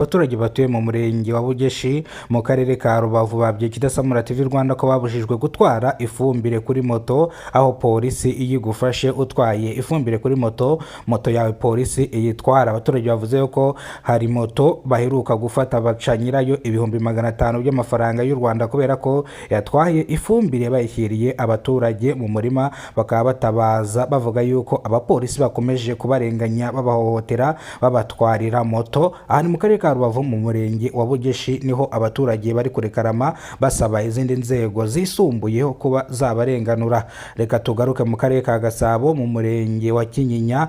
Abaturage batuye mu murenge wa Bugeshi mu karere ka Rubavu babwiye Kidasamura TV Rwanda ko babujijwe gutwara ifumbire kuri moto, aho polisi iyo igufashe utwaye ifumbire kuri moto, moto yawe polisi iyitwara. Abaturage bavuze ko hari moto baheruka gufata baca nyirayo 500,000 by'amafaranga y'u Rwanda kubera ko yatwaye ifumbire bayishyiriye abaturage mu murima, bakaba batabaza bavuga yuko abapolisi bakomeje kubarenganya babahohotera babatwarira moto. Aha ni mu karere ka Rubavu mu murenge wa Bugeshi, niho abaturage bari kurekarama basaba izindi nzego zisumbuyeho kuba zabarenganura. Reka tugaruke mu karere ka Gasabo mu murenge wa Kinyinya.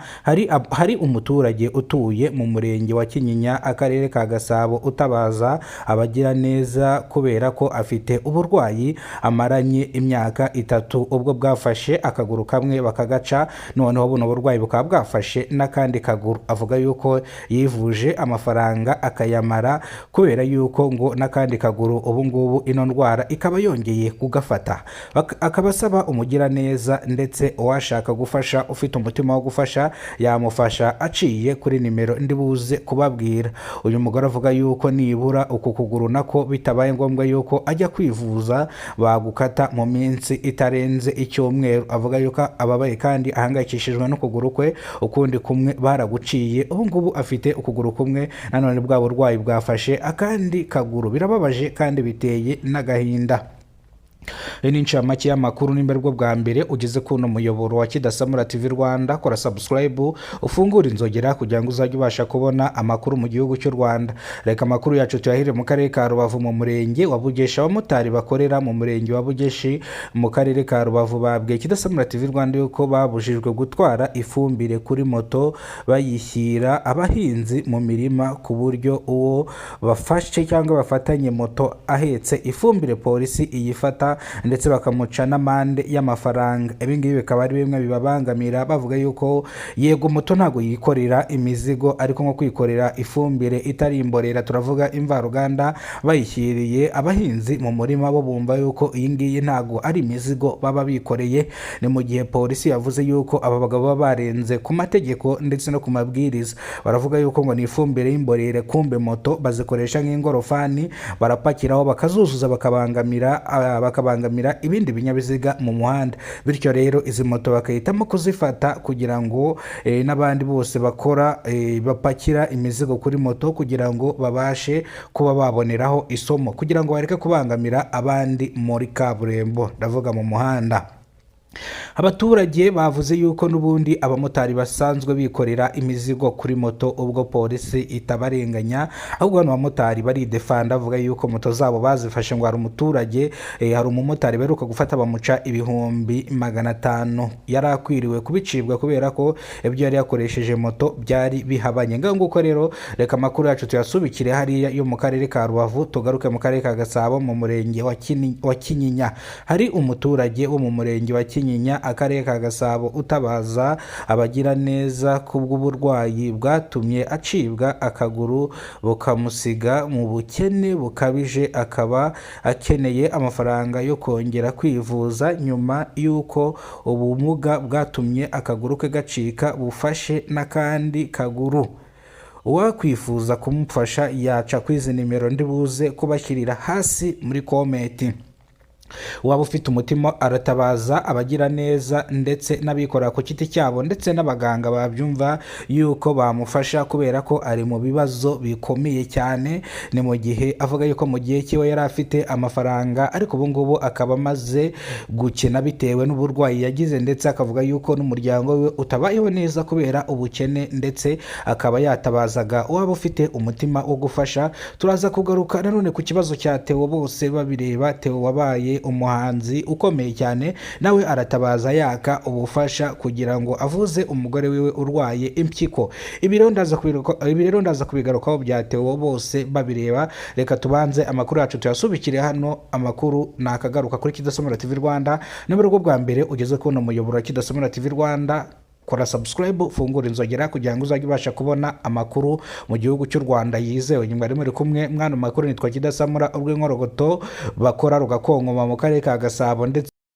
Hari umuturage utuye mu murenge wa Kinyinya, akarere ka Gasabo, utabaza abagiraneza kubera ko afite uburwayi amaranye imyaka 3, ubwo bwafashe akaguru kamwe bakagaca, noneho buno burwayi bukaba bwafashe n'akandi kaguru. Avuga yuko yivuje amafaranga akayamara kubera yuko ngo n'akandi kaguru ubu ngubu ino ndwara ikaba yongeye kugafata. Akaba asaba umugiraneza ndetse uwashaka gufasha ufite umutima wo gufasha yamufasha aciye kuri nimero ndi buze kubabwira. Uyu mugore avuga yuko nibura uku kuguru nako bitabaye ngombwa yuko ajya kwivuza bagukata mu minsi itarenze icyumweru. Avuga yuko ababaye kandi ahangayikishijwe n'ukuguru kwe, ukundi kumwe baraguciye, ubu ngubu afite ukuguru kumwe, nanone bwa burwayi bwafashe akandi kaguru. Birababaje kandi biteye n'agahinda. Iyi ni incamake y'amakuru. Nimba aribwo bwa mbere ugeze kuno muyoboro wa Kidasamura TV Rwanda, kora subscribe ufungure inzogera kugira ngo uzajye ubasha kubona amakuru mu gihugu cy'u Rwanda. Reka amakuru yacu tuyahire mu karere ka Rubavu mu murenge wa Bugeshi. Abamotari bakorera mu murenge wa Bugeshi mu karere ka Rubavu babwiye Kidasamura TV Rwanda yuko babujijwe gutwara ifumbire kuri moto bayishyira abahinzi mu mirima, ku buryo uwo bafashe cyangwa bafatanye moto ahetse ifumbire polisi iyifata ndetse bakamuca n'amande y'amafaranga. Ibi ngibi bikaba ari bimwe bibabangamira, bavuga yuko yego moto ntabwo yikorera imizigo, ariko nko kwikorera ifumbire itari imborera, turavuga imvaruganda, bayishyiriye abahinzi mu murima, bo bumva yuko iyi ngiyi ntabwo ari imizigo baba bikoreye. Ni mu gihe polisi yavuze yuko aba bagabo baba barenze ku mategeko ndetse no ku mabwiriza. Baravuga yuko ngo ni ifumbire y'imborera, kumbe moto bazikoresha nk'ingorofani, barapakiraho bakazuzuza, bakabangamira ibindi binyabiziga mu muhanda. Bityo rero izi moto bakahitamo kuzifata kugira ngo n'abandi bose bakora bapakira imizigo kuri moto kugira ngo babashe kuba baboneraho isomo, kugira ngo bareke kubangamira abandi muri kaburimbo, ndavuga mu muhanda. Abaturage bavuze yuko n'ubundi abamotari basanzwe bikorera imizigo kuri moto ubwo polisi itabarenganya, ahubwo bano bamotari baridefanda bavuga yuko moto zabo bazifashe ngo hari umuturage, hari umumotari baheruka gufata bamuca 500,000, yari akwiriwe kubicibwa kubera ko ibyo yari yakoresheje moto byari bihabanye. Ngaho nguko rero, reka amakuru yacu tuyasubikire hariya yo mu karere ka Rubavu, tugaruke mu karere ka Gasabo mu murenge wa Kinyinya. Hari umuturage wo mu murenge wa Kinyinya, akarere ka Gasabo, utabaza abagiraneza kubw'uburwayi bwatumye acibwa akaguru bukamusiga mu bukene bukabije, akaba akeneye amafaranga yo kongera kwivuza nyuma y'uko ubumuga bwatumye akaguru ke gacika bufashe n'akandi kaguru. Uwakwifuza kumufasha yaca kuri izi nimero ndi buze kubashyirira hasi muri komenti. Waba ufite umutima aratabaza abagiraneza ndetse n'abikorera ku giti cyabo ndetse n'abaganga babyumva yuko bamufasha, kubera ko ari mu bibazo bikomeye cyane. Ni mu gihe avuga yuko mu gihe cyiwe yari afite amafaranga, ariko ubu ngubu akaba amaze gukena bitewe n'uburwayi yagize, ndetse akavuga yuko n'umuryango we utabayeho neza kubera ubukene, ndetse akaba yatabazaga uwaba ufite umutima wo gufasha. Turaza kugaruka nanone ku kibazo cya Theo bose babireba. Theo wabaye umuhanzi ukomeye cyane, nawe aratabaza yaka ubufasha kugira ngo avuze umugore wiwe urwaye impyiko. Ibi rero ndaza kubigarukaho bya Theo bose babireba. Reka tubanze amakuru yacu tuyasubikire hano. Amakuru nakagaruka kuri Kidasomora TV Rwanda. Niba aribwo bwa mbere ugeze kubona umuyoboro wa Kidasomora TV Rwanda, kora subscribe ufungure inzogera kugira ngo uzajye ubasha kubona amakuru mu gihugu cy'u Rwanda yizewe. Nyuma muri kumwe mwana makuru nitwa Kidasamura urw'inkorogoto bakora rugakonkoma mu karere ka Gasabo ndetse